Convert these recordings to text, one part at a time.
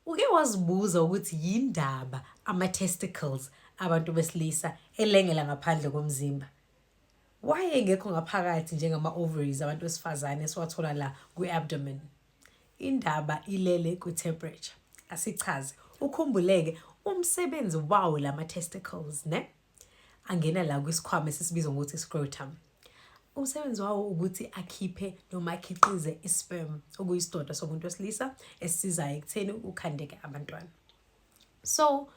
Uke wazibuza ukuthi yindaba ama-testicles abantu besilisa elengela ngaphandle komzimba? Why engekho ngaphakathi njengama-ovaries abantu besifazane esiwathola la kwi-abdomen? Indaba ilele kwi-temperature. Asichaze. Ukhumbuleke umsebenzi wawo lama-testicles, ne? Angena la kwisikhwama esisibizwa ngokuthi scrotum. Umsebenzi wawo ukuthi akhiphe noma akhiqize isperm, okuyisidoda somuntu wesilisa esisizayo ekutheni ukhandeke abantwana. So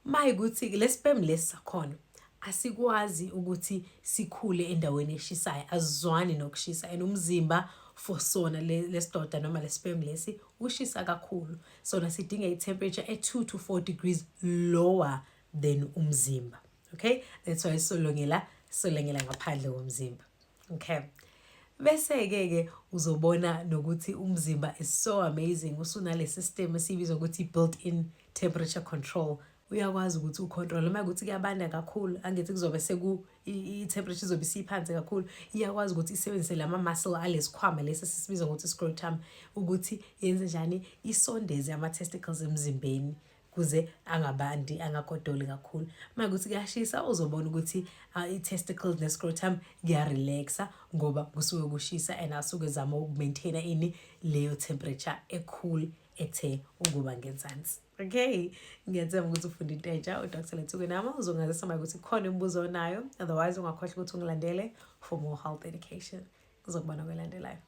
mayikuthi le sperm lesi sakhona asikwazi ukuthi sikhule endaweni eshisayo, azizwani nokushisa, and umzimba for sona lesidoda noma le sperm lesi ushisa kakhulu. Sona sidinga i-temperature e-2 to 4 degrees lower than umzimba. Okay, that's why solongela ngaphandle komzimba. Okay, bese-ke ke uzobona nokuthi umzimba is so amazing, usunale system esiyibiza ukuthi built-in temperature control. Uyakwazi ukuthi ucontrol uma ukuthi kuyabanda kakhulu, angithi kuzobe seku i-temperature izobe isiphansi kakhulu, iyakwazi ukuthi isebenzise lama muscle alesikhwama lesi esisibiza ngokuthi scrotum ukuthi yenze njani, isondeze ama-testicles emzimbeni kuze angabandi, angagodoli kakhulu. Uma kuthi kuyashisa, uzobona ukuthi i-testicles ne-scrotum kuyarelaxa ngoba kusuke kushisa and asuke zama ukumaintaina ini, leyo temperature ecool ethe ukuba ngenzansi. Okay, ngiyathemba ukuthi ufunde into entsha. UDr Lethuke Nama. Uzongazisa uma ukuthi khona imibuzo onayo. Otherwise, ungakhohlwa ukuthi ungilandele for more health education. Ngizokubona kwelandelayo.